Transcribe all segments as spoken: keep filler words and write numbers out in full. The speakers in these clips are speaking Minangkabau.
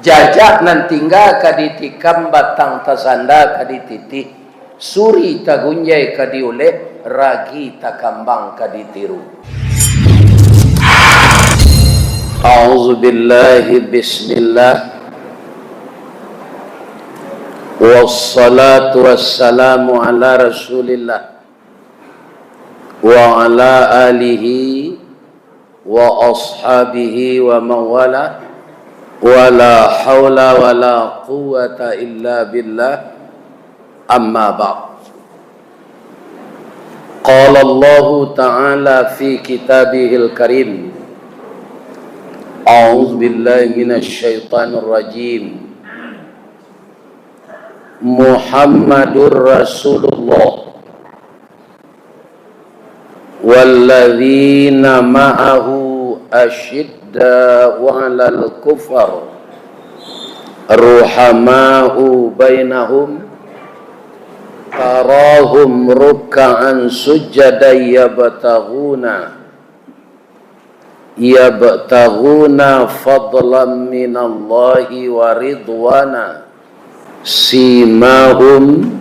Jajak nan tingga ka ditikam, batang tasanda ka dititih, suri tagunjai ka diulek, ragi takambang ka ditiru. A'udzubillahi, bismillah. Wassalatu wassalamu ala Rasulillah wa ala alihi wa ashabihi wa mawala, wa la haula wa la quwwata illa billah, amma ba'd. Qala Allahu ta'ala fi kitabihil karim, a'udzu billahi minasy syaithanir rajim. Muhammadur Rasulullah walladzina ma'ahu asyidda'u 'alal kufar ruhama'u bainahum tarahum rukka'an sujjadan yabtaghuna yabtaghuna fadlan minallahi wa ridwana, simahum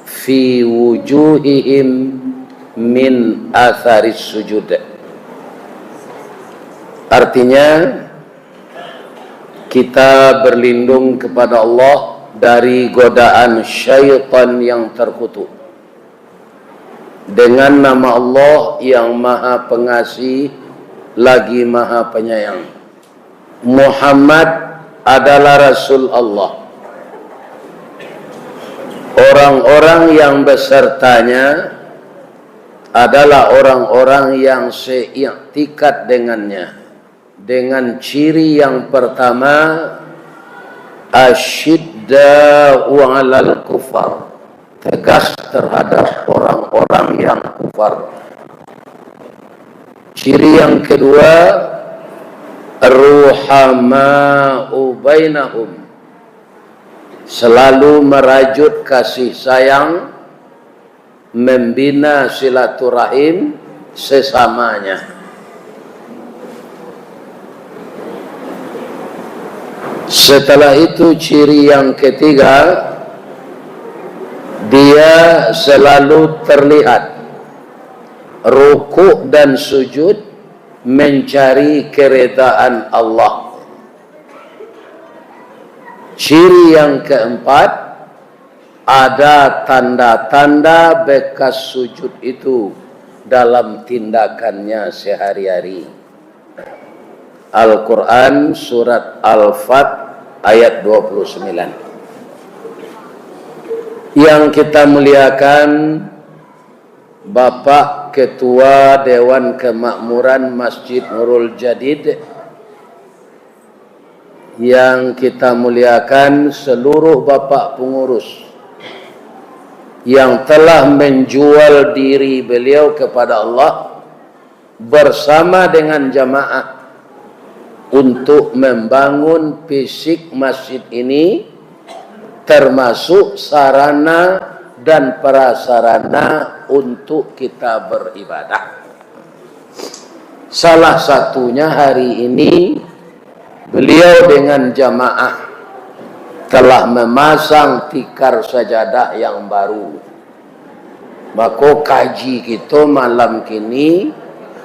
fi wujuhihim min atharis sujud. Artinya, kita berlindung kepada Allah dari godaan syaitan yang terkutuk. Dengan nama Allah yang Maha Pengasih, lagi Maha Penyayang. Muhammad adalah Rasul Allah. Orang-orang yang besertanya adalah orang-orang yang seiktikad dengannya. Dengan ciri yang pertama, asyidda'u 'alal kufar, tegas terhadap orang-orang yang kufar. Ciri yang kedua, ruhama'u bainahum, selalu merajut kasih sayang, membina silaturahim sesamanya. Setelah itu, ciri yang ketiga, dia selalu terlihat rukuk dan sujud mencari keredaan Allah. Ciri yang keempat, ada tanda-tanda bekas sujud itu dalam tindakannya sehari-hari. Al-Quran, surat Al-Fat, ayat dua puluh sembilan. Yang kita muliakan, Bapak Ketua Dewan Kemakmuran Masjid Nurul Jadid, yang kita muliakan seluruh bapak pengurus yang telah menjual diri beliau kepada Allah bersama dengan jamaah untuk membangun fisik masjid ini, termasuk sarana dan prasarana untuk kita beribadah. Salah satunya hari ini, beliau dengan jamaah telah memasang tikar sajadah yang baru. Mako, kaji kito malam kini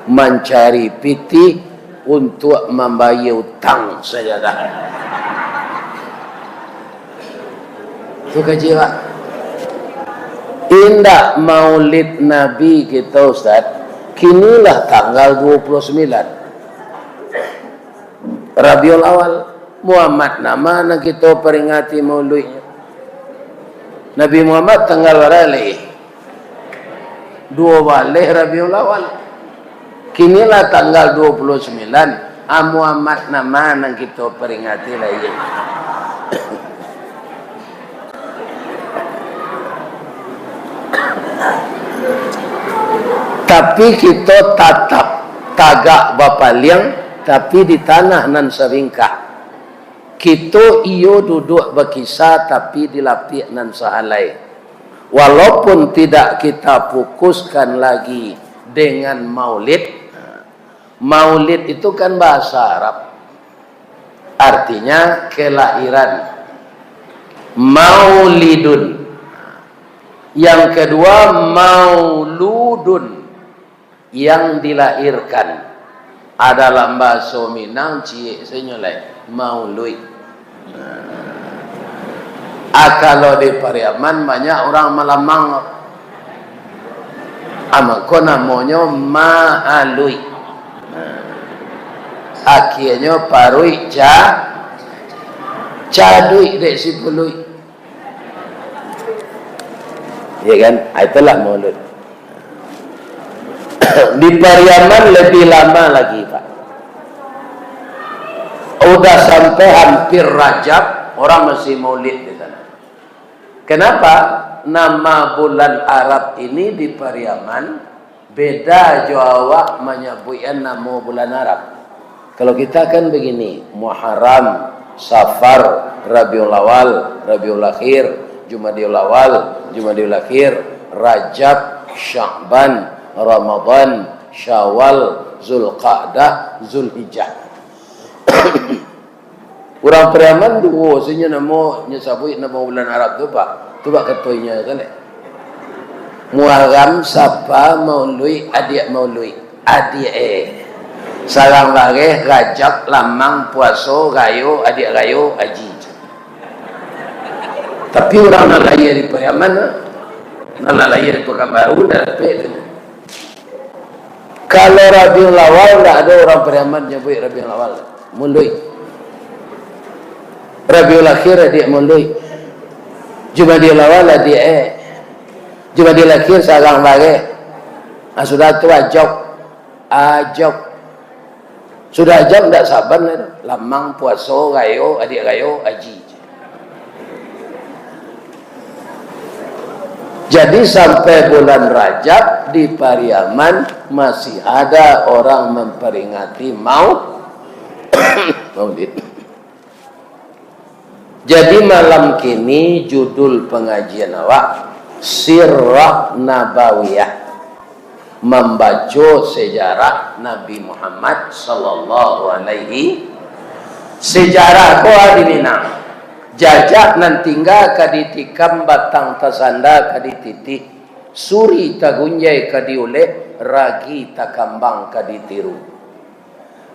mancari pitih untuak mambayia utang sajadah. Tu kaji, Pak. Indak maulid Nabi kito, Ustaz. Kini lah tanggal dua puluh sembilan Rabiul Awal. Muhammad nama nan kito peringati mauluidnyo? Nabi Muhammad tanggal bara lai? Duo baleh Rabiul Awal. Kini lah tanggal dua puluh sembilan. Ah, Muhammad nama nan kito peringati lai? Tapi kito tatap tagak bapaliang, tapi di tanah nan sabingkah. Kito iyo duduak bakisa, tapi di lapiak nan sahalai. Walaupun tidak kita fokuskan lagi dengan maulid, maulid itu kan bahasa Arab. Artinya kelahiran. Maulidun. Yang kedua, mauludun, yang dilahirkan. Adalah bahaso Minang, ciek sajo lai, mauluik. Ah, kalau di Pariaman banyak urang malamang. Ah, mako namonyo maaluik. Nah, akhianyo paruik ca-, caduik dek si puluik. Ya kan? Ah, itulah maulud. Di Pariaman lebih lama lagi, Pak. Udah sampai hampir Rajab, orang masih maulid di sana. Kenapa? Nama bulan Arab ini di Pariaman beda jo awak manyabuikan namo bulan Arab. Kalau kita kan begini, Muharram, Safar, Rabiul Awal, Rabiul Akhir, Jumadiul Awal, Jumadiul Akhir, Rajab, Sya'ban, Ramadan, Syawal, Zulqa'dah, Zulhijjah. Urang Pariaman duo sajo namo nyo sabuik namo bulan Arab tu, Pak. Tu bak kato inyo tu, leh. Muharram, Safar, Mauluik, adiak Mauluik. Adiak, eh. Sarang bareh, Rajab, Lamang, Puaso, Rayo, Adiak Rayo, Aji. Tapi urang nan lahia di Pariaman, nan lahia di Pakanbaru, dah dapek tu. Kalau Rabiul Awal, ndak ado urang Pariaman nyabuik Rabiul Awal. Mauluik. Rabiul Akhir, adiak Mauluik. Jumadiul Awal, adiak, eh. Jumadiul Akhir, sarang bareh. Ah, sudah tu, Ajab. Ajab. Sudah Ajab, ndak saban lai tu. Lamang, Puaso, Rayo, Adiak Rayo, Aji. Jadi, sampai bulan Rajab di Pariaman masih ada orang memperingati mau-, Maulid. Jadi, malam kini judul pengajian awak Sirah Nabawiyah. Mambaco sejarah Nabi Muhammad sallallahu alaihi, sejarah ko di Minang. Jajak nan tingga ka ditikam, batang tasanda ka dititih, suri tagunjai ka diulek, ragi takambang ka ditiru.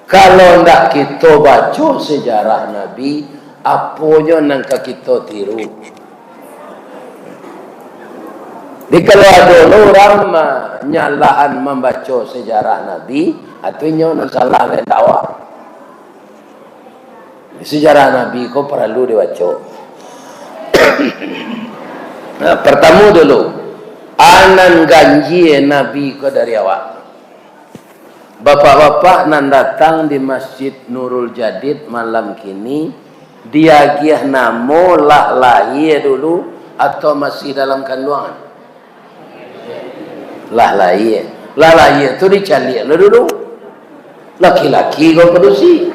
Kalau ndak kito baco sejarah Nabi, aponyo nan ka kito tiru? Jadi, kalau ado lo urang ma-, nyalahan mambaco sejarah Nabi, atau inyo nan salah, lain dakwah. Sejarah Nabi ko paralu dibaco. Nah, partamo dulu, a nan ganjie Nabi ko dari awak. Bapak-bapak nan datang di Masjid Nurul Jadid malam kini, diagiah namo lah lahia dulu atau masih dalam kanduangan? Lah lahia. Lah lahia tu dicaliak lo dulu. Laki-laki ko padusi.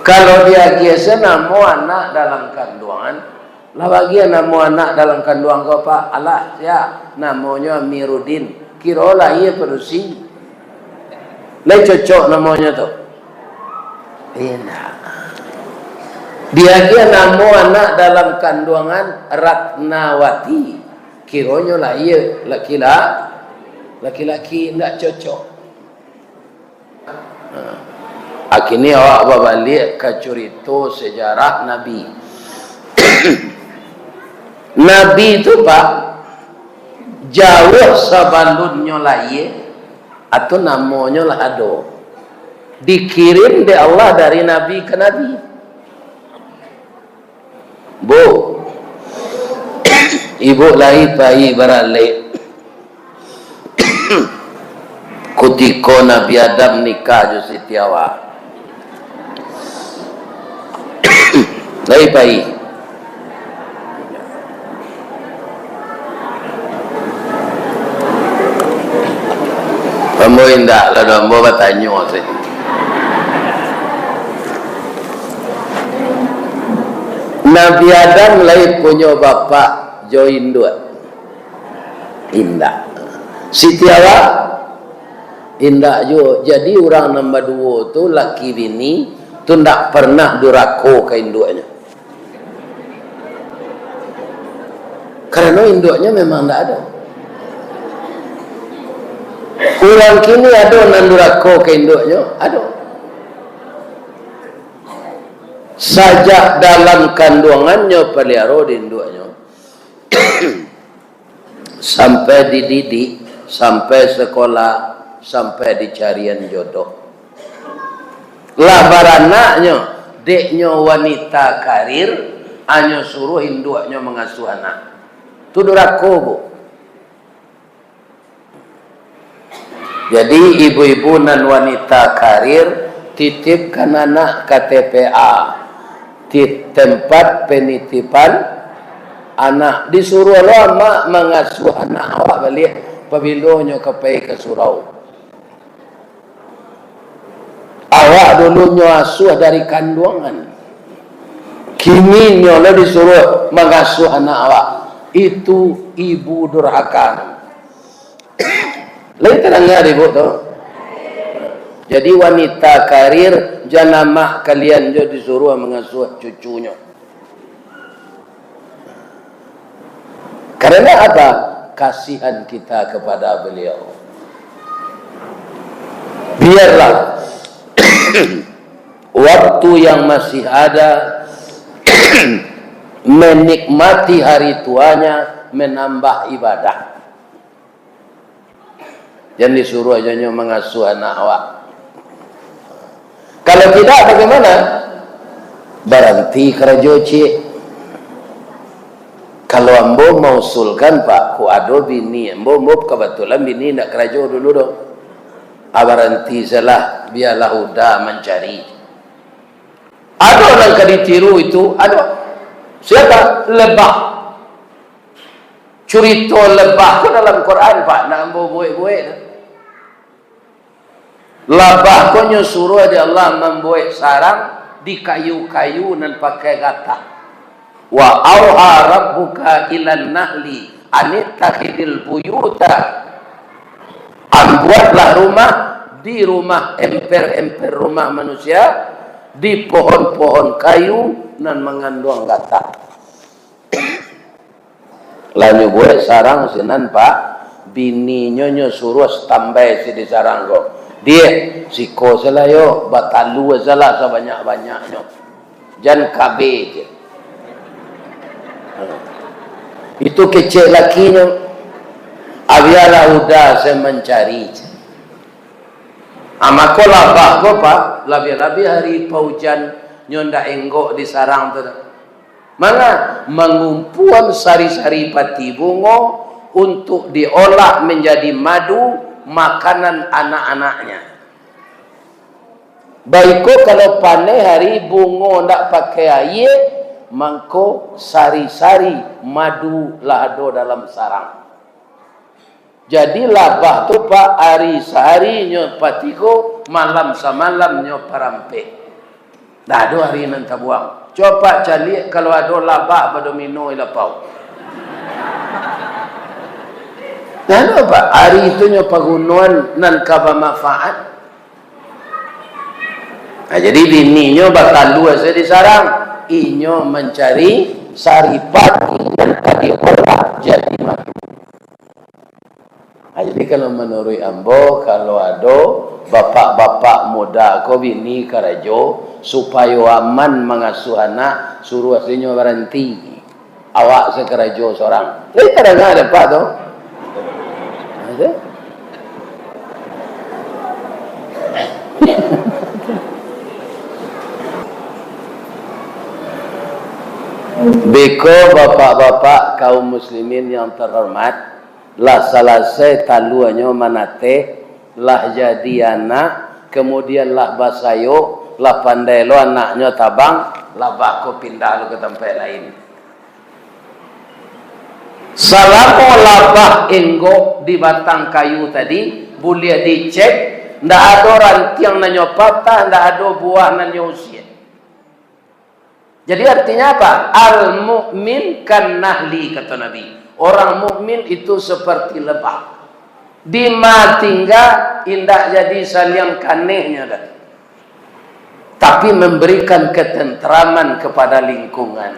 Kalau diagiah se namo anak dalam kanduangan, lah bagian namo anak dalam kanduang ko, Pak? Alah, sia? Namonyo Amiruddin. Kiro lahia padusi. Lai cocok namonyo tu? Indak. Diagiah namo anak dalam kanduangan Ratnawati. Kironyo lahia laki-la-, laki-laki, indak cocok. Nah, akini awak babaliak ka curito sejarah Nabi. Nabi tu, Pak, jauah sabalunnyo lahia, atau namonyo lah ado. Dikirim dek Allah dari nabi ka nabi. Bu, ibu lai pai baralek kutiko Nabi Adam nikah jo Siti Hawa. Lai pai. Ambo indak lah, ambo batanyo sajo. Nabi Adam lai punyo bapak jo induak? Indak. Siti Hawa? Indak juo. Jadi, urang nan baduo tu, laki bini, Tu ndak pernah durako ka induaknyo. Karano induaknyo memang ndak ado. Urang kini ado nan durako ka induaknyo? Ado. Sajak dalam kanduangannyo paliaro di induaknyo. Sampai dididik, sampai sekolah, sampai dicarian jodoh. Lah baranaknyo, deknyo wanita karir, anyo suruah induaknyo mangasuah anak. Tu durako, Bu. Jadi, ibu-ibu nan wanita karir, titipkan anak ka T P A, ti-, tempat penitipan anak. Disuruah lo amak mangasuah anak awak baliak, pabilo nyo ka pai ka surau. Awak dulu nyo asuah dari kanduangan. Kini nyo lo disuruah mangasuah anak awak. Itu ibu durhaka. Lain tadanga dek ibu tu. Jadi wanita karir, jan amak kalian jo disuruah mangasuah cucunyo. Karena apa? Kasihan kita kepada beliau. Biarlah waktu yang masih ada menikmati hari tuanya, menambah ibadah. Jan disuruah jo nyo mangasuah anak awak. Kalau tidak, bagaimana? Baranti karajo ciek. Kalau ambo mausulkan, Pak, kok ado bini ambo, ambo kabatulan bini indak karajo dulu doh. Ah, baranti sajolah, biarlah Uda mancari. Ado nan ka ditiru itu, ado. Siapa? Lebah. Curito lebah ko dalam Quran, Pak, ndak ambo buek-buek tu. Lebah ko nyo suruah dek Allah mambuek sarang di kayu-kayu nan pakai gatah. "Wa auha rabbuka ilan nahli anittakhidil buyuta." Ambuatlah rumah di rumah, emper-emper rumah manusia, di pohon-pohon kayu nan manganduang gatah. Lah nyo buek sarang sinan, Pak, bininyo nyo suruah standby si di sarang ko. "Diak, siko sajolah yo, batalua sajolah sabanyak-banyaknyo. Jan kabeh je." Itu kecek lakinyo. Ah, biarlah Uda se mancari. Ah, mako labah ko, Pak, labiah-labiah ari paujan nyo ndak enggok di sarang tu. Manga? Mangumpuan sari-sari pati bungo untuk diolah manjadi madu makanan anak-anaknya. Baiko kalau paneh ari bungo ndak pakai aia, mangko sari-sari madu lah ado dalam sarang. Jadi labah tu, Pak, ari sahari nyo patiko, malam samalam nyo parampek. Ndak ado ari nan tabuang. Cubo, Pak, caliak kalau ado labah badomino di lapau. Ndak ado, Pak, ari tu nyo pagunoan nan ka bamanfaat. Nah, jadi bininyo batalua sajo di sarang, inyo mancari sari pati nan ka diolah jadi madu. Nah, jadi kalau manuruik ambo, kalau ado bapak-bapak muda ko bini karajo, supayo aman mangasuah anak, suruah sinyo baranti. Awak sakarajo sorang. Eh, kadang-kadang dapek tu. Ada. Beko bapak-bapak kaum muslimin yang terhormat, lah salasai taluanyo manateh, lah jadi anak, kemudian lah basayok, lah pandai lo anaknyo tabang, lah bako pindah lo ka tampaik lain. Salamo labah enggok di batang kayu tadi, buliah dicek, ndak ado rantiang nan nyo patah, ndak ado buah nan nyo usia. Jadi artinya apa? Al-mu'min kan nahli, kata Nabi. Orang mukmin itu seperti lebah. Dima tingga, indak jadi saliang kanehnyo doh. tapi memberikan ketentraman kepada lingkungan.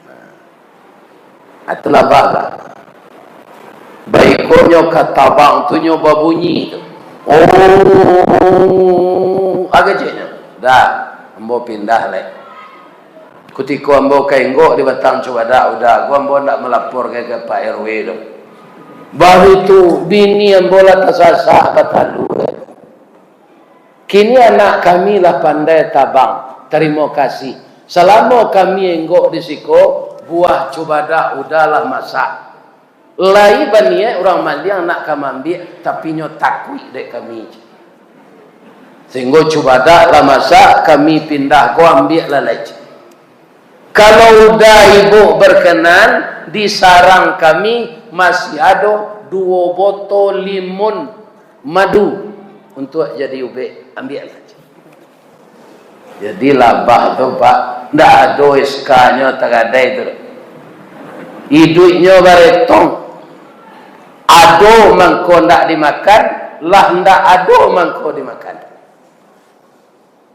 Nah, itulah baba. Baikonyo ka tabang tu nyo babunyi tu. Oh, agak ceknyo. Dah, ambo pindah lai. Kutiko ambo ka inggok di batang cubadak uda ko, ambo ndak malaporkan ka Pak R W doh. Baru tu, bini ambo lah tasasak batalu. Kini anak kami lah pandai tabang. Tarimo kasih. Salamo kami inggok di siko, buah cubadak uda lah masak. Lai baniaik urang maliang nak ka maambiak, tapi nyo takuik dek kami. Sahinggo cubadak lah masak, kami pindah ko ambiak lah lai. Kalau uda ibuk berkenan, di sarang kami masih ado duo botol limun madu untuak jadi ubek, ambiaklah. Jadi labah tu, Pak, ndak ado S K-nyo tagadai tu. Iduiknyo baretong. Ado mangko ndak dimakan, lah ndak ado mangko dimakan.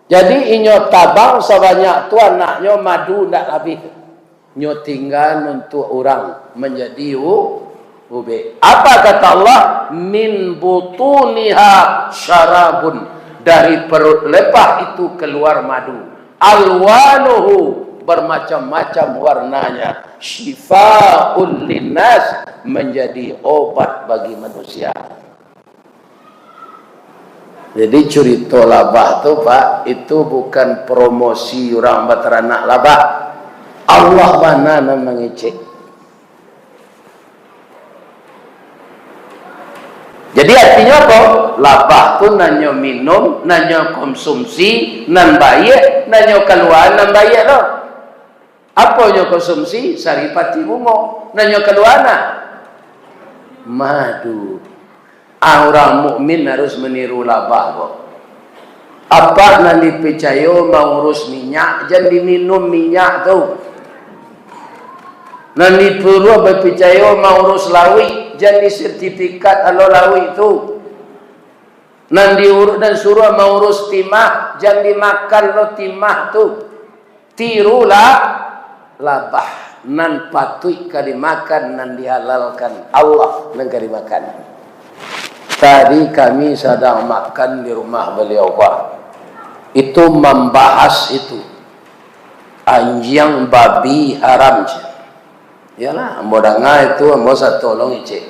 Jadi inyo tabang sabanyak tu anaknyo madu ndak labiah. Nyo tinggaan untuak urang manjadi u-, ubek. Apa kata Allah? "Min butuniha syarabun." Dari perut lebah itu keluar madu. "Alwanuhu," bermacam-macam warnanya. "Syifaul linnas," menjadi obat bagi manusia. Jadi, curito labah tu, Pak, itu bukan promosi urang bataranak labah. Allah bana nan mangecek. Jadi, artinyo apo? Labah tu nan nyo minum, nan nyo konsumsi, nan baiak, nan nyo kalua, nan baiak tu. Apo nyo konsumsi? Saripati bungo. Nan nyo kalua nah? Madu. Ah, urang mukmin harus maniru labah ko. Apak nan dipicayo maurus minyak, jan diminum minyak tu. Nan disuruah bapicayo maurus lauik, jan disertifikat alo lauik tu. Nan diurus, nan suruah maurus timah, jan dimakan lo timah tu. Tirulah labah, nan patuik ka dimakan, nan dihalalkan Allah nan ka dimakan. Tadi kami sadang makan di rumah baliau, Pak. Itu mambahas itu. Anjiang babi haram, ceh. Iyolah, ambo danga itu, ambo sato lo ngecek.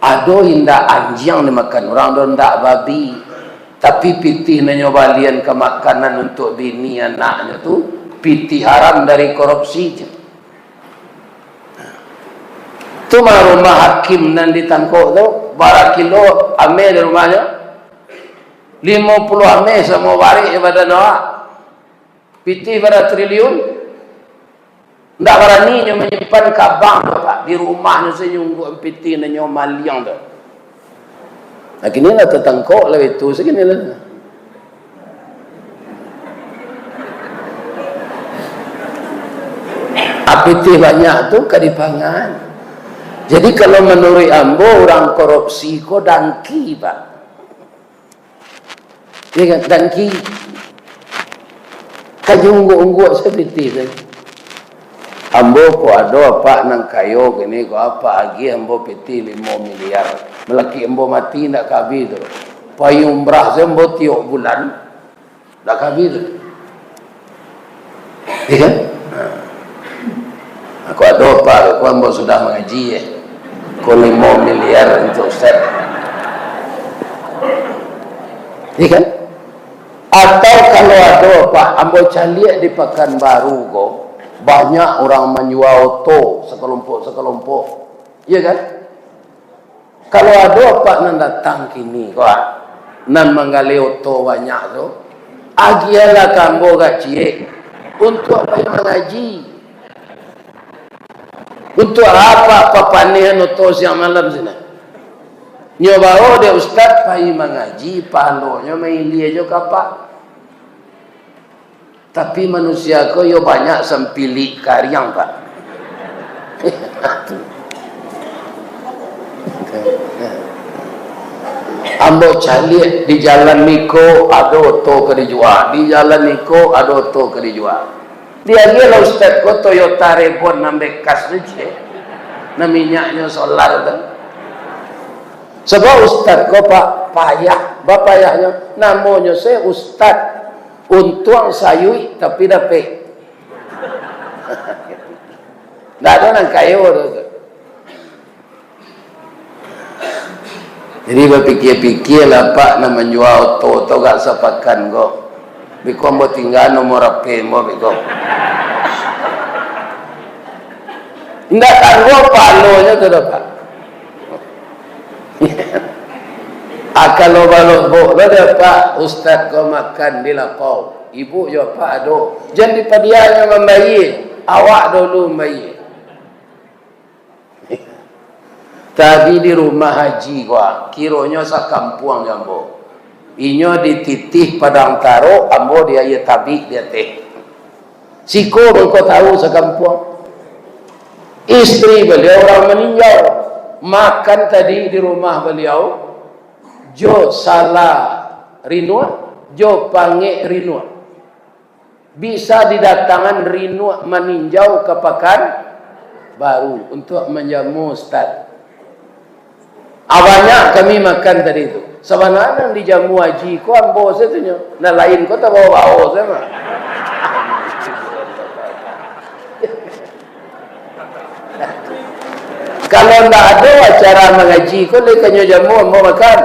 Ado indak anjiang dimakan urang, ado indak babi. Tapi pitih nan nyo balian ka makanan untuak bini anaknyo tu, pitih haram dari korupsi, ceh. Tu mah rumah hakim nan ditangkok tu, bara kilo ameh di rumahnyo? Limo puluah ameh samo barek jo badan awak. Pitih bara triliun. Ndak barani nyo manyimpan ka bank tu, Pak. Di rumahnyo sajo nyo ungguak pitih nan nyo maliang tu. Nah, kini lah tatangkok lah itu, sakini lah. Ah, pitih banyak tu ka dipangan. Jadi, kalau manuruik ambo, urang korupsi ko dangki, Pak. Iyo kan, dangki. Kan ungguak-ungguak sapitih tu. Ambo ko ado apak nan kayo kini ko, apak agiah ambo pitih limo miliar. Malakik ambo mati indak ka abih tu. Pai umrah sajo ambo tiok bulan, indak ka abih tu. Iyo kan? Nah. Aku ado apak, aku ambo sudah mangaji, eh. Ko limo miliar untuak ustaz. Iyo kan? Atau kalau ado, Pak, ambo caliak di Pakanbaru ko, banyak urang manjua oto sakalompok-sakalompok. Iyo kan? Kalau ado apak nan datang kini ko, ah, nan manggaleh oto banyak tu, agiahlah ka ambo agak ciek, untuak pai mangaji. Untuak apak papanihan oto siang malam sinan? Nyo bawo dek ustaz pai mangaji, pahalonyo mailia jo ka apak. Tapi manusia ko yo banyak sampilik kariang, Pak. Ambo caliak di jalan niko ado oto ka dijua, di jalan niko ado oto ka dijua. Diagiah lah ustad ko Toyota Reborn nan bekas tu, ceh. Nan minyaknyo solar tu. Sabab ustad ko, Pak, payah. Bapayahnyo, namonyo se ustad. Untuang sayuik tapi dapek. Ndak ado nan kayo tu. Jadi bapikia-pikialah, Pak, nak manjua oto tu agak sapakan ko. Biko ambo tingga nomor H P ambo biko. Indak tangguang pahalonyo tu doh, Pak. Ah, kalau balobok lo dapek ustad ko makan di lapau. Ibuk jo apak ado. Jan dipadianyo mambayie, awak dulu mambayie. Tadi di rumah haji ko, ah, kironyo sakampuang jo ambo. Inyo di Titih Padang Tarok, ambo di Aia Tabik di ateh. Siko mangko tahu sakampuang. Istri baliau urang Maninjau. Makan tadi di rumah baliau, jo sala rinuak, jo pangek rinuak. Bisa didatangan rinuak Maninjau ka Pakanbaru untuak manjamu ustad. Ah, banyak kami makan tadi tu. Sabananyo nan dijamu haji ko ambo sajo tu nyo. Nan lain ko tabao-bao sajo mah. Kalau ndak ado acara mangaji ko, lai kanyo jamu ambo makan.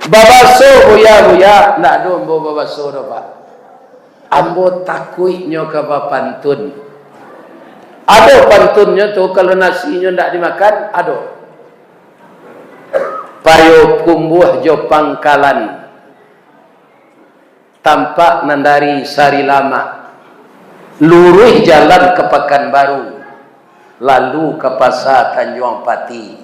Babaso buya-buya, ndak ado ambo babaso doh, Pak. Ambo takuik nyo ka bapantun. Ado pantunnyo tu, kalau nasinyo ndak dimakan, ado. Payokumbuah jo Pangkalan, tampak nan dari Sarilamak, luruih jalan ka Pakanbaru, lalu ka Pasa Tanjuang Pati.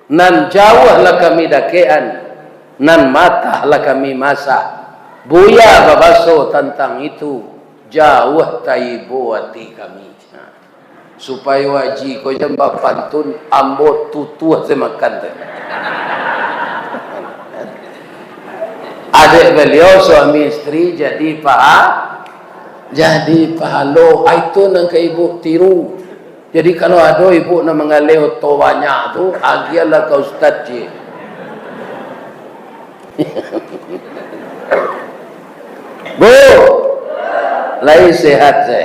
Nan jauah lah kami dakekan, nan matah lah kami masak. Buya babaso tantang itu, jauah taibo ati kami. Supayo haji ko jan bapantun, ambo tutuah se makan tu. Adek baliau suami istri jadi paha-, jadi pahalo. Ah, itu nan ka ibuk tiru. Jadi, kalau ado ibuk nan manggaleh oto banyak tu, agiahlah ka ustad, cik. Bu, lai sehat, se?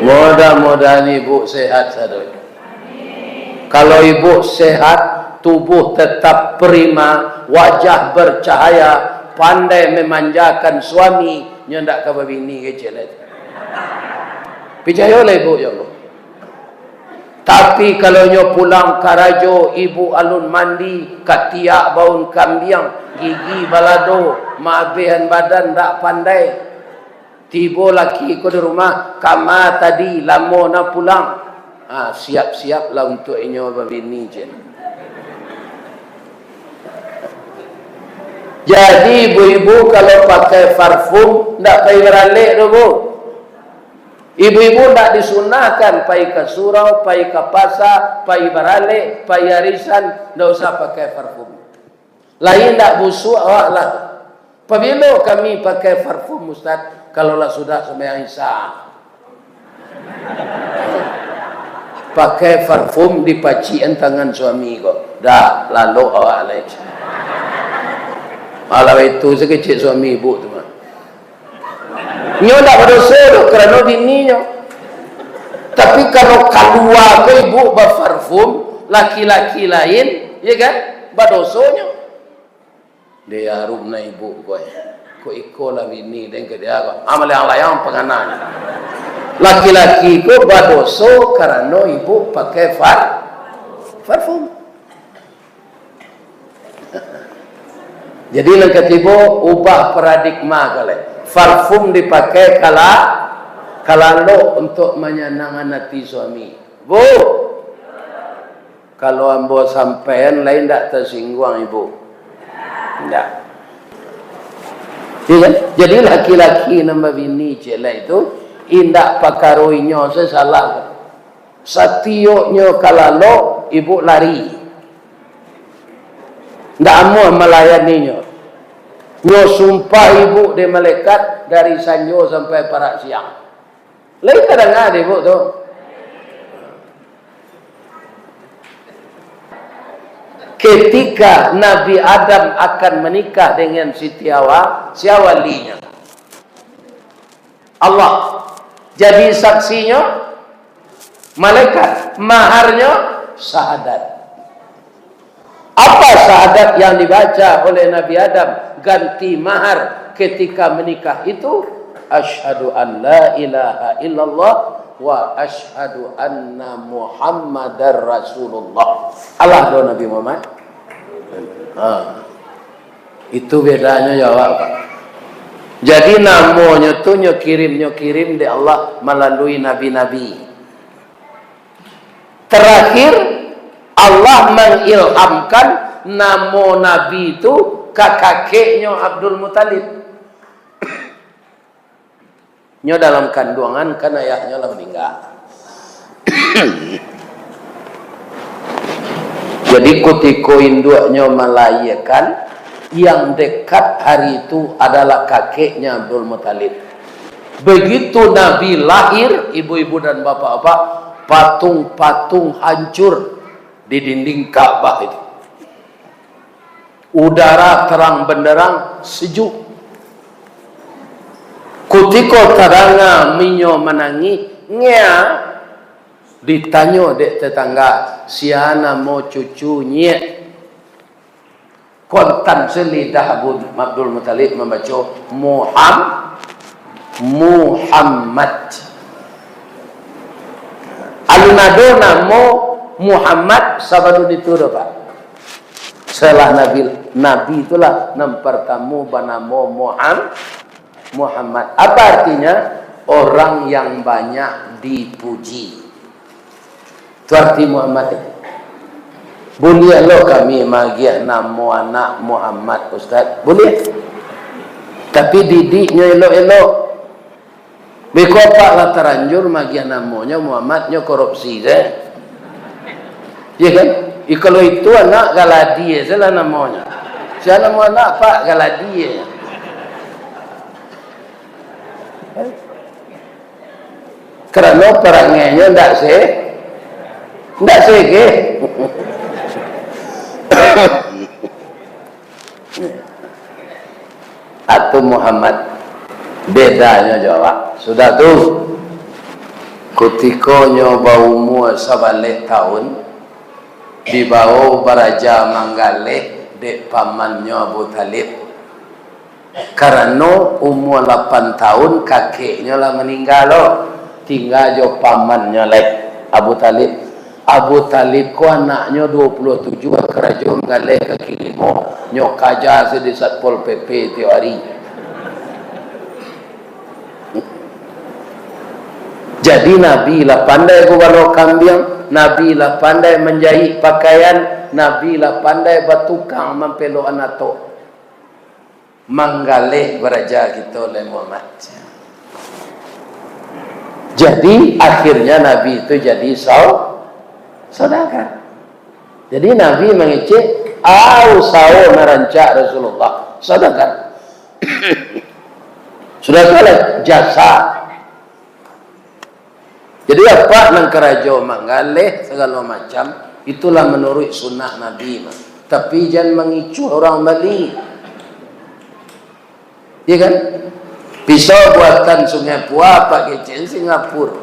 Mudah-mudahan ibuk sehat sadonyo. Kalau ibuk sehat, tubuh tetap prima, wajah bercahaya, pandai memanjakan suami, nyo ndak ka babini kecek lai. Picayolah ibuk, ya Allah. Tapi, kalau nyo pulang karajo, ibuk alun mandi, katiak baun kambiang, gigi balado, maabehan badan, ndak pandai. Tibo laki ko di rumah, kama tadi, lamo na pulang. Ha, siap-siaplah untuak inyo babini, cek. Jadi, ibu-ibu kalau pakai parfum, ndak pai baralek doh, Bu. Ibu-ibu ndak disunahkan pai ka surau, pai ka pasa, pai baralek, pai arisan, ndak usah pakai parfum. Lai ndak busuak awak lah. Pabilo kami pakai parfum, Ustaz? Kalau lah sudah sumbayang Isya. Pakai parfum dipacikan tangan suami ko. Dah, lalok awak lai. Alah itu sakecek suami ibu tu mah. Nyo ndak badoso doh, karano bininyo. Tapi kalau kalua ko ibu baparfum, laki-laki lain, ya kan, badosonyo. Dia harum na ibu ko, eh. Ko iko lah bini den ka dia ko. Amal yang layang pangananyo. Laki-laki ko badoso karano ibu pakai par-, parfum. Jadi, nan katibo, ubah paradigma kalai. Parfum dipakai kala-, kalalok untuak manyanangkan ati suami. Bu, kalau ambo sampaian, lai ndak tasingguang ibu? Ndak. Iya kan? Jadi, laki-laki nan babini ciek lai tu, indak pakaro inyo sajo salah. Satioknyo kalalok, ibu lari. Ndak amuah malayaninyo. Nyo sumpah ibu dek malaikat dari sanjo sampai parak siang. Lai tadanga dek ibu tu. Ketika Nabi Adam akan menikah dengan Siti Hawa, sia walinyo? Allah. Jadi saksinyo malaikat. Maharnyo syahadat. Apa syahadat yang dibaca oleh Nabi Adam ganti mahar ketika menikah itu? "Asyhadu an la ilaha illallah wa asyhadu anna Muhammadar Rasulullah." Alah doh Nabi Muhammad. Ha. Itu bedanyo jo awak, Pak. Jadi, namonyo tu nyo kirim, nyo kirim dek Allah malalui nabi-nabi. Terakhir, Allah mengilhamkan namo nabi tu ka kakeknyo Abdul Muthalib. Nyo dalam kanduangan, kan ayahnyo lah maningga. Jadi, kutiko induaknyo malahiakan, yang dekat hari itu adalah kakeknya Abdul Muthalib. Begitu Nabi lahir, ibu-ibu dan bapak-bapak, patung-patung hancur di dinding Ka'bah itu. Udara terang benderang, sejuk. Kutiko tadanga minyo manangih, ngia, ditanyo dek tetangga, "Sia namo cucu nyiak?" Kontan se lidah Abu Abdul Muthalib mambaco, "Muham-, Muhammad." Alun ado namo Muhammad sabalun itu doh, Pak. Setelah Nabi, Nabi itulah nan partamo banamo Muham-, Muhammad. Apa artinya? Orang yang banyak dipuji. Tu arti Muhammad tu. Buliah lo kami magiah namo anak Muhammad, Ustaz? Buliah. Tapi didiknyo elok-elok. Beko apak lah talanjur magiah namonyo Muhammad, nyo korupsi se. Iyo kan? I, kalau itu anak Galadi se lah namonyo. Sia namo anak apak Galadi se. Karano parangainyo ndak se-, ndak sege. Atau Muhammad, bedanyo jo awak. Sudah tu, kutiko nyo baumua sabaleh taun, dibawo baraja manggaleh dek pamannyo Abu Thalib. Karano umua lapan taun, kakeknyo lah maningga lo, tingga jo pamannyo lai, Abu Thalib. Abu Thalib ko anaknyo duo puluah tujuah, karajo manggaleh kaki limo, nyo kaja se di Satpol P P tiok ari. Jadi, Nabi lah pandai gubalo kambiang, Nabi lah pandai manjaik pakaian, Nabi lah pandai batukang mampelok anak tok. Manggaleh baraja kito lai Muhammad. Jadi, akhirnya Nabi itu jadi sau-, saudagar. Jadi, Nabi mangecek, ah, usaho nan rancak Rasulullah, saudagar. Sudah tu lah jasa. Jadi, apak nan karajo manggaleh sagalo macam, itulah manuruik sunnah Nabi mah. Tapi, jan mangicuah urang bali. Iya kan? Pisau buatan Sungai Pua, apak kecekan Singapura.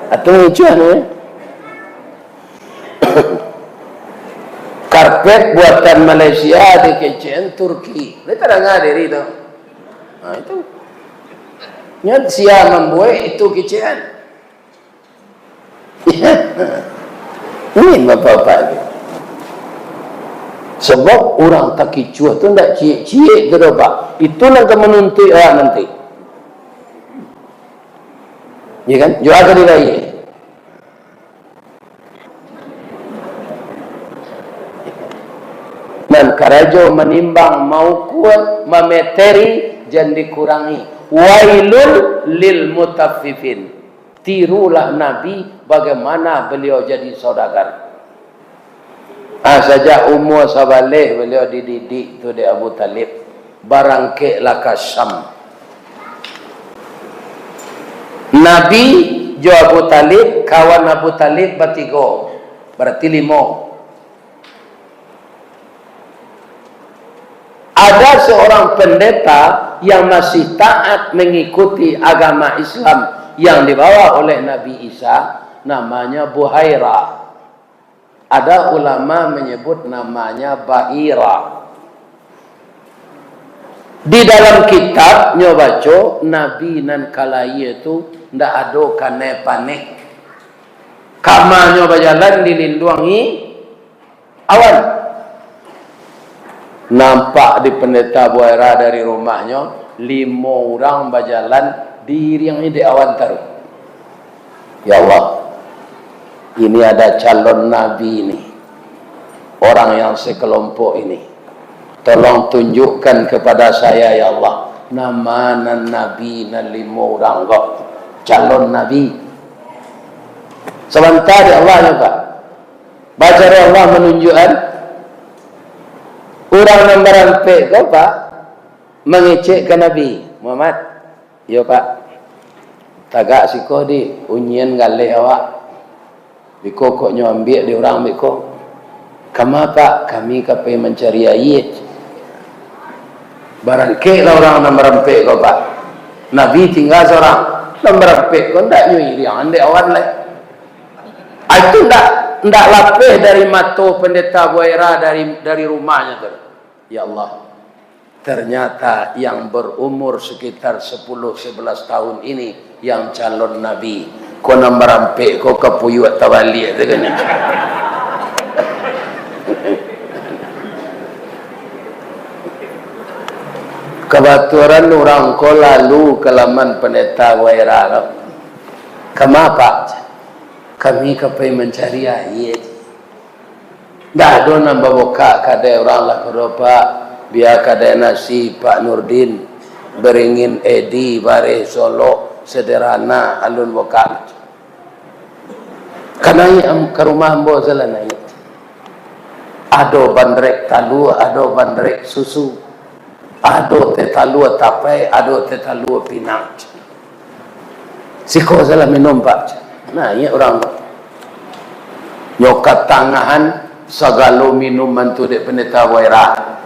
Atau ngicuah tu, ya? Karpet buatan Malaysia, dikecekan Turki. Lai tadanga diri tu. Nah, itu. Nyo sia mambuek, itu kecekan. Ini bapak-bapak ni. Sebab urang takicuah tu ndak ciek-ciek tu doh, Pak. Itu nan ka manuntuik awak nanti. Ya kan? Jua ka dilayie. Nan karajo manimbang, maukua, mameteri, jan dikurangi. Wailul lil mutaffifin. Tirulah Nabi, bagaimana beliau jadi saudagar. Ah, sajak umua sabaleh baliau dididik tu dek Abu Thalib, barangkeklah ka Syam. Nabi jo Abu Thalib, kawan Abu Thalib batigo, bararti limo. Ada seorang pendeta yang masih taat mengikuti agama Islam yang dibawa oleh Nabi Isa, namanya Buhairah. Ada ulama menyebut namanya Bahirah. Di dalam kitab nyo baco, Nabi nan ka lahia tu ndak ado kanai paneh. Kamanyo bajalan dilinduangi awan. Nampak di Pendeta Buhairah dari rumahnyo, limo urang bajalan diiriangi dek awan taruih. Ya Allah, ini ada calon nabi ini, orang yang sekelompok ini. Tolong tunjukkan kepada saya, ya Allah, nama nan nabi nan limo urang ko, calon nabi. Sabanta dek Allah nyo, Pak. Baco dek Allah manunjukkan urang nan barampek ko, Pak, mangecek ka Nabi Muhammad. Iyo, Pak. Tagak siko di, unyian galeh awak. Biko kok nyo ambiak di urang biko. Kama, Pak? Kami ka pai mancari aia. Barangkeklah urang nan barampek ko, Pak. Nabi tingga sorang. Nan barampek ko ndak nyo iriangan dek awan lai. Ah, itu ndak, ndak lapeh dari mato Pendeta Buhairah dari, dari rumahnyo tu. Ya Allah, ternyata yang berumur sekitar sepuluh sebelas tahun ini yang calon nabi. Ko nan barampek ko kapuyuak tabaliak tu kan. Kabatulan urang ko lalu ka laman Pendeta Buhairah tu. Kama, Pak? Kami ka pai mancari aia. Ndak ado nan babukak kadai urang lah ko do, Pak. Bia kadai nasi Pak Nurdin, Beringin Edi, Bareh Solok, Sederhana, alun bukak. Ka naiak am-, ka rumah ambo salah naiak. Ado bandrek talua, ado bandrek susu. Ado teh talua tapai, ado teh talua pinang. Siko salah minum, Pak. Naiak urang tu. Nyo katangahan sagalo minuman tu dek Pendeta Buhairah.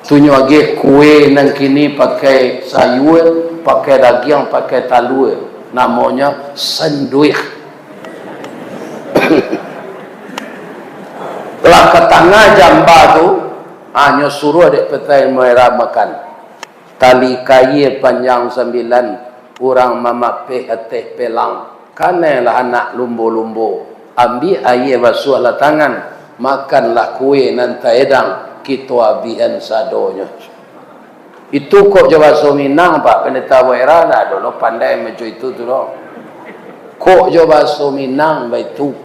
Tu nyo agiah kue nan kini pakai sayua, pakai dagiang, pakai talua. Namonyo sanduih. Lah ka tangah jamba tu, ha, nyo suruah dek Pendeta Buhairah makan. Tali kaia panjang sambilan, urang mamapeh ateh pelang. Kanailah anak lumbo-lumbo, ambiak aia basuahlah tangan, makanlah kue nan taedang, kito abihan sadonyo. Itu kok jo baso Minang, Pak Pendeta Buhairah, ndak ado lo pandai macam itu tu doh. Kok jo baso Minang baitu.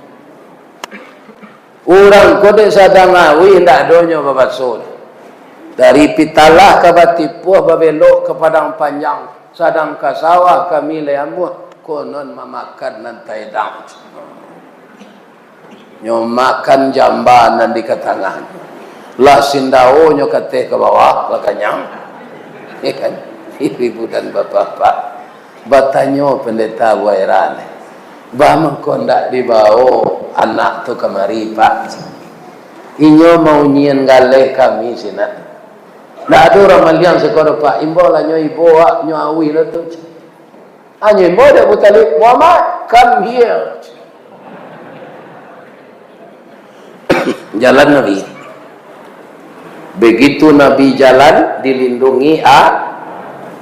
Urang ko dek sadang awih, indak adonyo babaso. Dari Pitalah ka Batipuah, babelok ka Padang Panjang, sadang ka sawah kami lai amuah, konon mamakan nan taedang. Nyo makan jamba nan di katangah. Lah sindaonyo kateh ka bawah, lah kanyang. Ya kan? Ibu-ibu dan bapak-bapak. Batanyo Pendeta Buhairah, "Baa mangko ndak dibao anak tu kamari, Pak?" "Inyo maunyian galeh kami sinan." "Ndak ado urang maliang siko doh, Pak. Imbaulah nyo ibo awak, nyo awih lah tu." Hanyo imbau dek Abu Thalib, "Muhammad, come here." Jalan Nabi. Begitu Nabi jalan, dilindungi a-,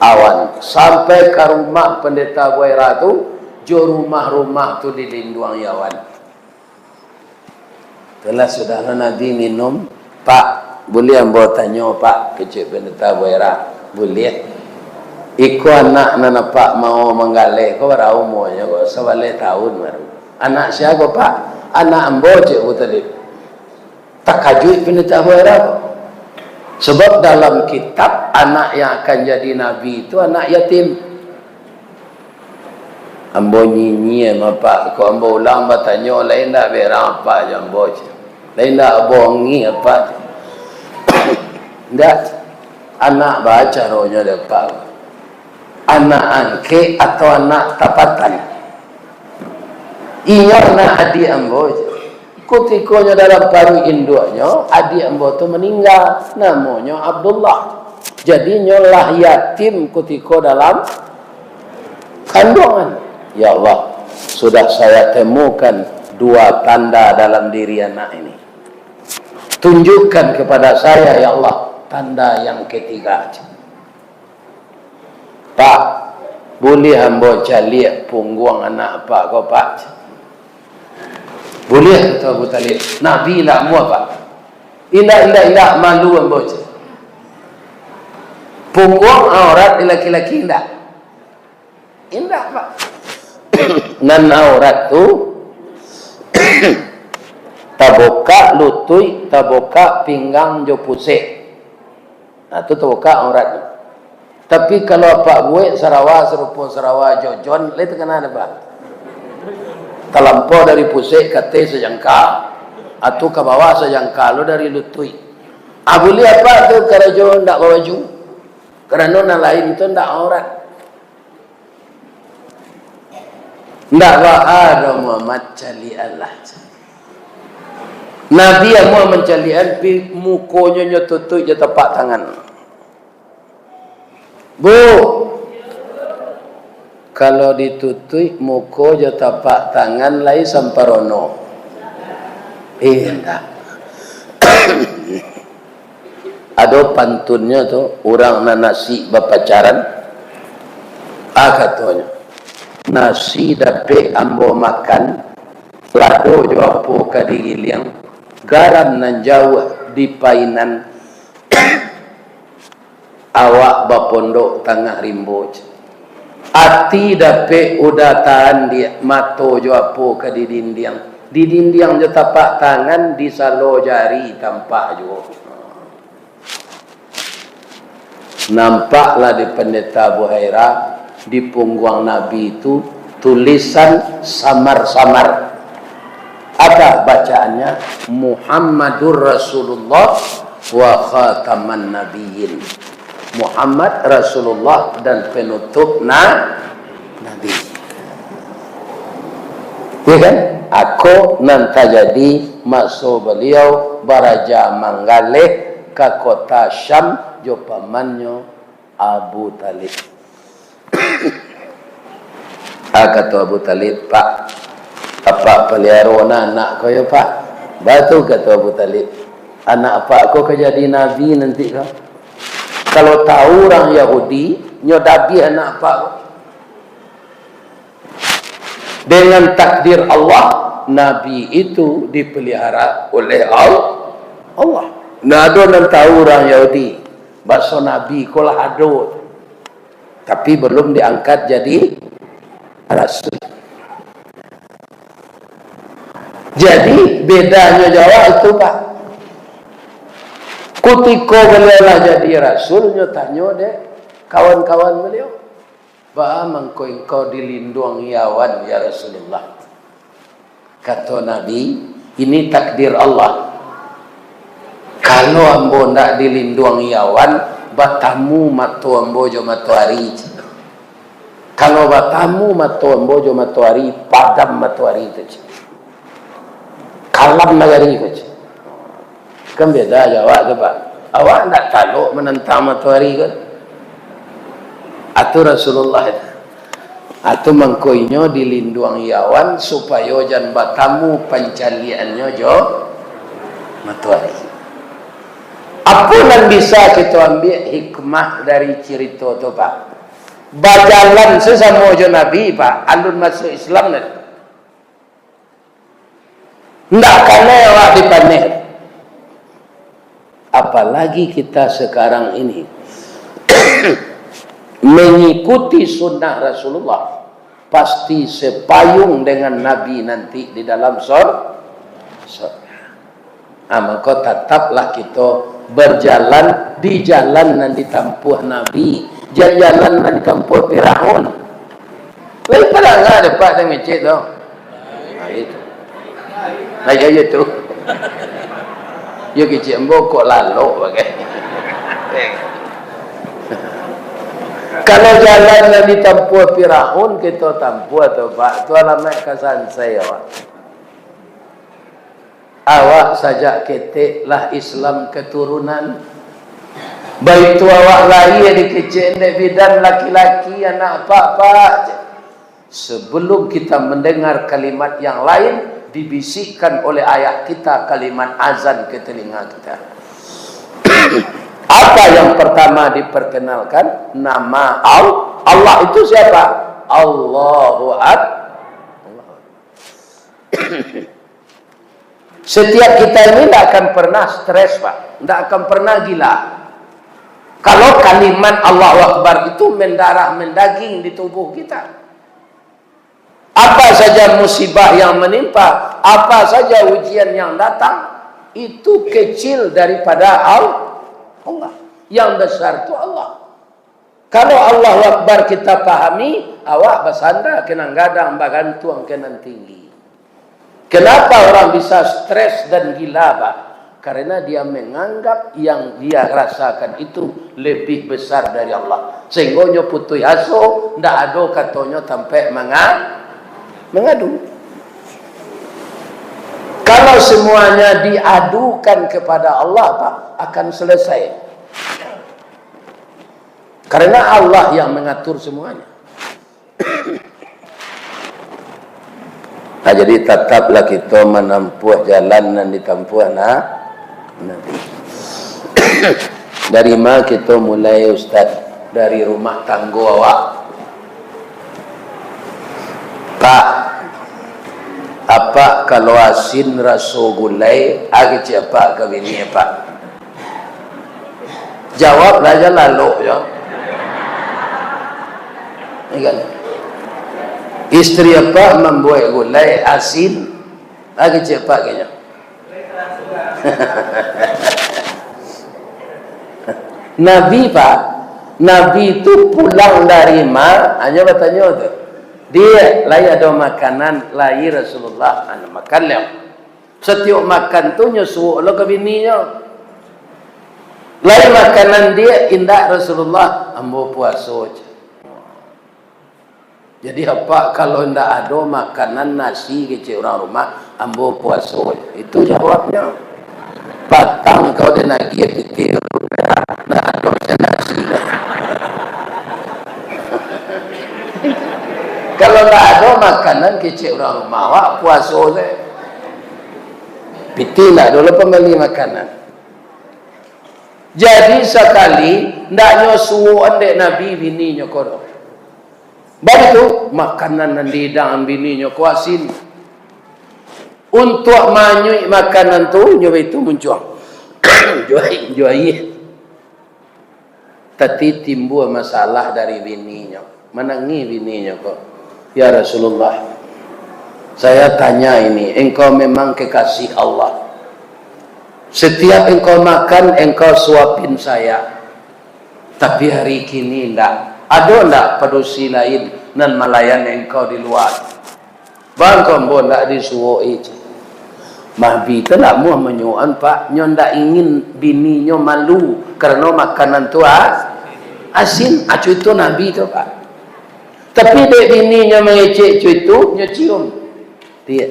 awan. Sampai ka rumah Pendeta Buhairah tu, jo rumah-rumah tu dilindungi awan. Itulah sudah Nabi minum, "Pak, buliah ambo tanyo, Pak?" kecek Pendeta Buhairah. "Buliah." "Iko anak nan Apak mao manggaleh ko, bara umuanyo ko?" "Sabaleh taun baru." "Anak sia ko, Pak?" "Anak ambo," cek Abu Thalib. Takajuik Pendeta Buhairah. Sebab dalam kitab, anak yang akan jadi nabi itu anak yatim. "Ambo nyinyia, Pak. Kok ambo ulang batanyo lai, ndak berang Apak jo ambo," cek. Lain dak bongi apa? Ndak. Anak bacaronyo dapat. Anak angkek atau anak tapatan? Inyo anak adiak ambo je. Kutikonyo dalam paruik induaknyo, adiak ambo tu maningga. Namonyo Abdullah. Jadi, nyo lah yatim kutiko dalam kanduangan. Ya Allah, sudah saya temukan dua tanda dalam diri anak ini. Tunjukkan kepada saya, ya Allah, tanda yang ketiga. Pak, buliah ambo caliak pungguang anak apak ko, Pak? Buliah, kato Abu Talib. Nabi indak amuah, Pak. Indak, indak, indak, malu ambo, cek. Pungguang aurat di laki-laki indak? Indak, Pak. Nan aurat tu tabukak lutuik, tabukak pinggang jo pusek. Nah, tu tabukak aurat tu. Tapi kalau apak buek sarawa sarupo sarawa Jojon, lai takana dek apak. Talampau dari pusek ka ateh sajangka, atau ka bawah sajangka lo dari lutuik. Ah, buliah apak tu karajo ndak babaju. Karano nan lain tu ndak aurat. Ndak baa doh Muhammad, caliaklah. Nabi amuah mancaliakan, pi-, mukonyo nyo tutuik jo tapak tangan. Bu, kalau ditutuik muko jo tapak tangan lai samparono? Indak. Ado pantunnyo tu, urang nan nasi bapacaran, ah, katonyo, "Nasi dapek ambo makan, lado jo apo ka digiliang, garam nan jauah di painan, awak bapondok tangah rimbo." Ati dapek udah taandiak, mato jo apo ka didindiang, didindiang jo tapak tangan, di salo jari tampak juo. Nampaklah di Pandeta Buhaira, di pungguang Nabi tu, tulisan samar-samar. Apa bacaannya? "Muhammadur Rasulullah wa khataman nabiyyin." Muhammad Rasulullah dan penutup na-, Nabi. Ya kan? Ako nan tajadi maso baliau baraja manggaleh ka kota Syam jo pamannyo Abu Talib. Ah, kato Abu Talib, "Pak, apak paliaro nah anak ko yo, Pak?" "Batua," kato Abu Talib, "anak apak ko ka jadi nabi nanti ko. Kalau tahu urang Yahudi, nyo dabiah anak apak ko." Dengan takdir Allah, Nabi itu dipelihara oleh Al-, Allah. Nah, ado nan tahu urang Yahudi, baso Nabi ko lah ado, tapi belum diangkat jadi rasul. Jadi, bedanyo jo awak itu, Pak. Kutiko baliau lah jadi rasul, nyo tanyo dek kawan-kawan baliau, "Baa mangko engkau dilinduangi awan, ya Rasulullah?" Kato Nabi, "Ini takdir Allah. Kalau ambo ndak dilinduangi awan, batamu mato ambo jo matoari. Kalau batamu mato ambo jo matoari, padam matoari tu, cek. Kalam nagari ko, cek." Kan beda jo awak tu, Pak. Awak ndak talok manantang matoari ko. Atu Rasulullah itu. Atu mangko inyo dilinduangi awan supayo jan batamu pancaliakannyo jo matoari. Apo nan bisa kito ambiak hikmah dari cirito tu, Pak? Bajalan sasamo jo Nabi, Pak, alun masuak Islam tadi. Ndak kanai awak dipaneh. Apalagi kita sekarang ini mengikuti sunnah Rasulullah, pasti sepayung dengan Nabi nanti di dalam sor-, sorga. Ah, maka tataplah kita berjalan di jalan nan ditampuah Nabi, jan jalan nan ditampuah Firaun. Lain padanga dek Pak dek ngecek tu. Nah, itu. Nah, ya, ya tu. Yo kecek ambo kok lalok bagai. Kalau jalan nan ditampuah Firaun, kito tampuah tu, Pak, tu alamaik ka sansai awak. Awak sajak ketek lah Islam keturunan. Baitu awak lahia dikecek dek bidan laki-laki, anak apak, Pak. Sebelum kita mendengar kalimat yang lain, dibisikkan oleh ayah kita kalimat azan ke telinga kita. Apa yang pertama diperkenalkan? Nama Al-, Allah itu siapa? Allahu Ak-, Setiap kita ini ndak akan pernah stres, Pak. Ndak akan pernah gila. Kalau kalimat Allahu Akbar itu mendarah mendaging di tubuh kita. Apa saja musibah yang menimpa, apa saja ujian yang datang, itu kecil daripada Al-, Allah. Yang besar itu Allah. Kalau Allahu Akbar kita pahami, awak basanda ka nan gadang, bagantuang ka nan tinggi. Kenapa orang bisa stres dan gila, Pak? Karena dia menganggap yang dia rasakan itu lebih besar dari Allah. Sehingga nyo putuih aso, ndak ado katonyo tampek manga-, mangadu. Kalau semuanya diadukan kepada Allah, Pak, akan selesai. Karena Allah yang mengatur semuanya. Nah, jadi, tataplah kito manampuah jalan nan ditampuah na-, Nabi. Dari ma kito mulai, Ustaz? Dari rumah tanggo awak. Pak, apak kalau asin raso gulai, a kecek apak ka bini apak. Jawablah jan lalok jo. Ya kan? Istri apak mambuek gulai asin, a kecek apak ka inyo. Nabi, Pak, Nabi tu pulang dari ma, hanyo batanyo tu, "Diak, lai ado makanan?" "Lai, Rasulullah." Anu, makan liau. Satiok makan tu, nyo suok lo ka bininyo. "Lai makanan, Diak?" "Indak, Rasulullah, ambo puaso," cek. Jadi, apak, kalau indak ado makanan, nasi, kecek urang rumah, "Ambo puaso." Itu jawabnyo. Patang kau den agiah pitih, ndak ado nasi. Kalau ndak ado makanan, kecek urang rumah, awak puaso sajo. Pitih ndak ado lo pambali makanan. Jadi, sakali ndak nyo suokan dek Nabi bininyo ko doh. Baitu, makanan nan dihidangan bininyo ko asin. Untuak maanyuik makanan tu, nyo baitu muncuang. Juai, juai. Tapi timbua masalah dari bininyo. Manangih bininyo ko, "Ya Rasulullah, saya tanya ini, engkau memang kekasih Allah. Setiap engkau makan, engkau suapin saya. Tapi hari kini ndak. Ado ndak padusi lain nan malayan engkau di lua?" "Bang, ko ambo ndak disuok-i," cek. Nabi tu ndak namuah manyuokan, Pak. Nyo ndak ingin bininyo malu karano makanan tu a-, asin. Acu itu Nabi tu, Pak. Tapi dek bininyo mangecek acu itu, nyo cium. "Diak,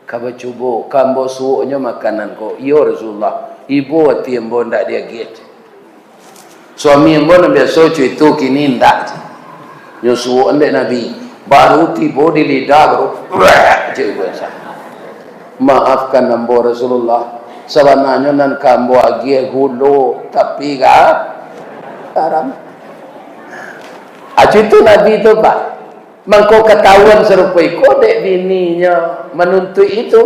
ka bacubo, ka ambo suoknyo makanan ko." "Iyo, Rasulullah. Ibo ati ambo ndak diagiah," cek. "Suami ambo nan biaso acu itu, kini indak," cek. Nyo suok dek Nabi. Baru tibo di lidah, baru, "Wah," cek itu. "Maafkan ambo, Rasulullah. Sabananyo nan ka ambo agiah gulo, tapi ga-, garam." Acu itu Nabi tu, Pak. Mangko katahuan sarupo iko dek bininyo manuntuik itu.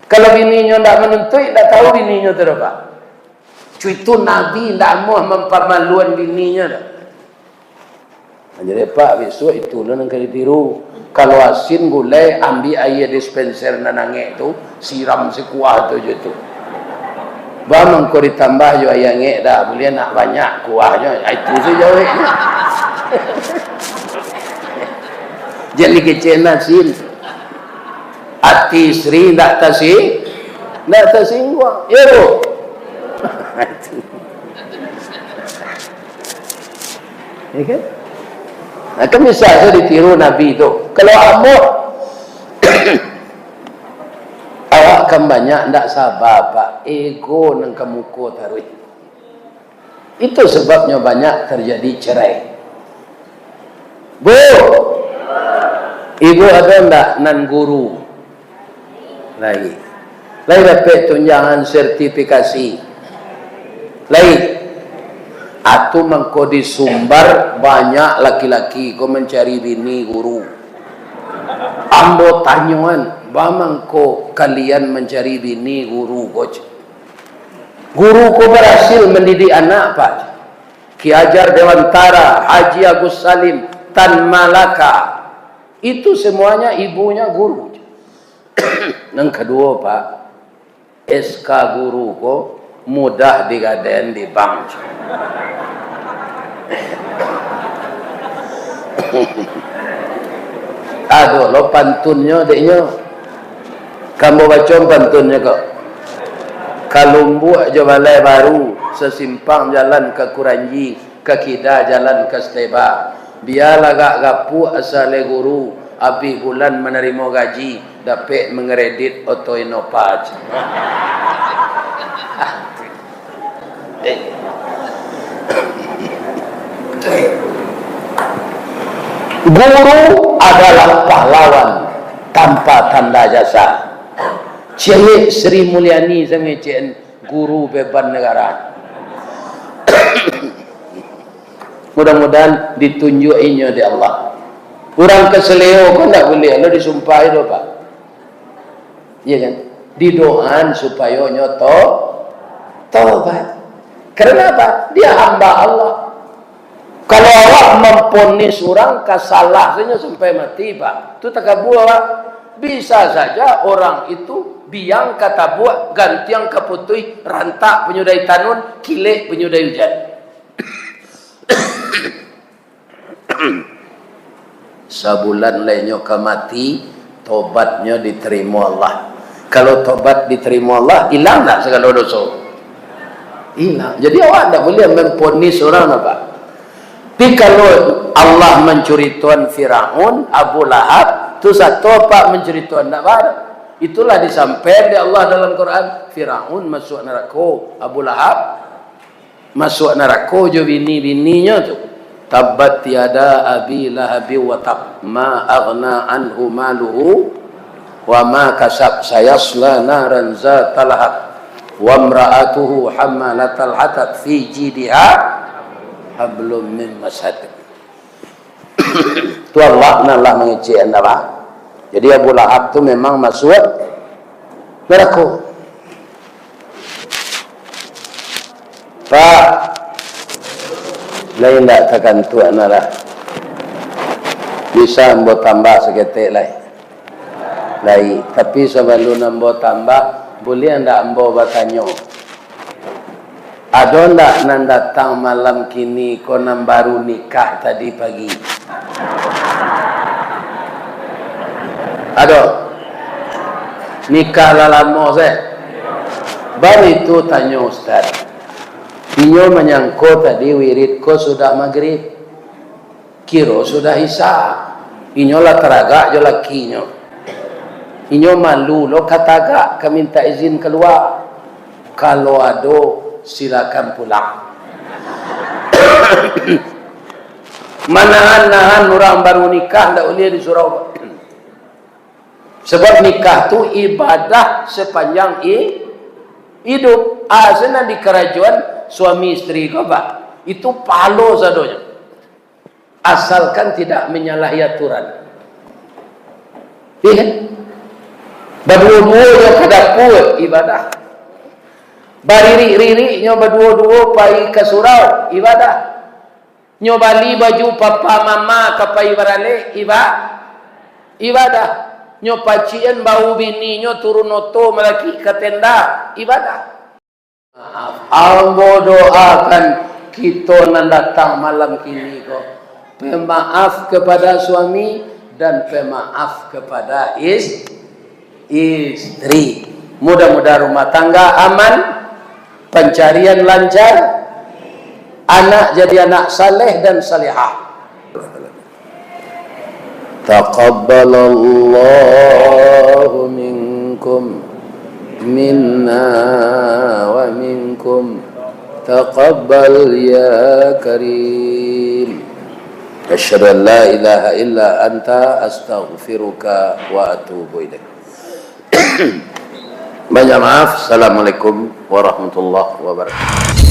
Kalau bininyo ndak manuntuik, ndak tahu bininyo tu doh, Pak. Cuitu Nabi indak amuah mampamaluan bininyo doh. Nah, jadi, Pak, bisuak itu lo nan ka ditiru. Kalau asin gulai, ambiak aia dispenser nan angek tu, siram sakuah tu jo tu. Ba mangko ditambah jo aia angek, dah buliah nak banyak kuahnyo. Ah, itu sajo aweknyo. Jadi kecek asin. Ati istri ndak tasi-, ndak tasingguang. Iyo, Bu. Itu. Ya kan? Nah, kan bisa saja ditiru Nabi tu. Kalau ambo, awak kan banyak ndak sabar, Pak. Ego nan ka muko taruih. Itu sebabnyo banyak terjadi cerai. Bu, ibu ado ndak nan guru? Lai. Lai dapek tunjangan sertifikasi? Lai. Atu mangko di Sumbar banyak laki-laki ko mancari bini guru. Ambo tanyoan, ba mangko kalian mancari bini guru ko? Guru ko barasil mandidik anak, Pak. Ki Hajar Dewantara, Haji Agus Salim, Tan Malaka. Itu semuanya ibunya guru. Nan kaduo, Pak, S K guru ko mudah digadaian di bank. Ado lo pantunnyo, deknyo. Ka ambo baco pantunnyo ko. Ka Lumbuak jo Balai Baru, sasimpang jalan ka Kuranji, ka kida jalan ka Steba. Bia lagak gapuak asa lai guru, abih bulan manarimo gaji, dapek mangaredit oto Innova. Guru adalah pahlawan tanpa tanda jasa. Ciek Sri Mulyani sampai ciek guru beban negara. Mudah-mudahan ditunjuk inyo dek Allah. Urang kasaleo ko ndak buliah lo disumpahi doh, Pak. Iya kan? Didoaan supayo nyo to-, tobat. Karena apa? Dia hamba Allah. Kalau awak mamponis urang ka salah sajo sampai mati, Pak, tu takabua, Pak. Bisa saja orang itu biang ka tabuak, gantiang ka putuih, rantak panyudai tanun, kilek panyudai ujan. Sabulan lai nyo ka mati, tobatnyo ditarimo Allah. Kalau tobat ditarimo Allah, ilang ndak sagalo doso? Ilang. Jadi awak ndak buliah mamponis urang, Pak. Tapi kalau Allah mancuritoan Firaun, Abu Lahab, tu sato, Pak, mancuritoan ndak bana. Itulah disampaikan dek Allah dalam Quran, Firaun masuak narako, Abu Lahab masuak narako jo bini-bininyo tu. Tabbat yada abi lahabi wa tab, ma aghna anhu maluhu wa ma kasab, sayasla naran zata lahab, wa imra'atuhu hammalatal hatab, fi jidiha hablum min masad. Tu Allah nan lah mangecek anda, bah. Jadi Abu Lahab tu memang masuak narako. Pak, lai indak takantuak nah lah. Bisa ambo tambah saketek lai? Lai, tapi sabalun ambo tambah, buliah ndak ambo batanyo? Ado ndak nan datang malam kini ko nan baru nikah tadi pagi? Ado? Nikah lah lamo se. Baitu tanyo Ustaz. Inyo manyangko tadi wirid ko sudah magrib. Kiro sudah Isya. Inyo lah taragak jo lakinyo. Inyo malu lo ka tagak, ka mintak izin kalua. Kalau ado, silakan pulang. Manahan-nahan urang baru nikah ndak buliah di surau. Sabab nikah tu ibadah sapanjang i-, iduik. Asa nan di karajoan suami isteri ko, Pak, itu pahalo sadonyo. Asalkan tidak menyalahi aturan. Iya kan? Baduo-duo nyo ka dapua, ibadah. Baririk-ririk nyo baduo-duo pai ka surau, ibadah. Nyo bali baju papa mama ka pai baralek, iba-, ibadah. Nyo pacian bahu bini nyo turun oto malaki ka tenda, ibadah. Maaf. Ambo doakan kito nan datang malam kini ko, pemaaf kepada suami dan pemaaf kepada is-, istri. Mudah-mudahan rumah tangga aman, Pancarian lancar, anak jadi anak saleh dan salehah. Taqabbalallahu minkum, minna wa minkum. Taqabbal ya Karim. Asyhadu an la ilaha illa anta, astaghfiruka wa atubu ilaik. Banyak maaf. Assalamualaikum warahmatullahi wabarakatuh.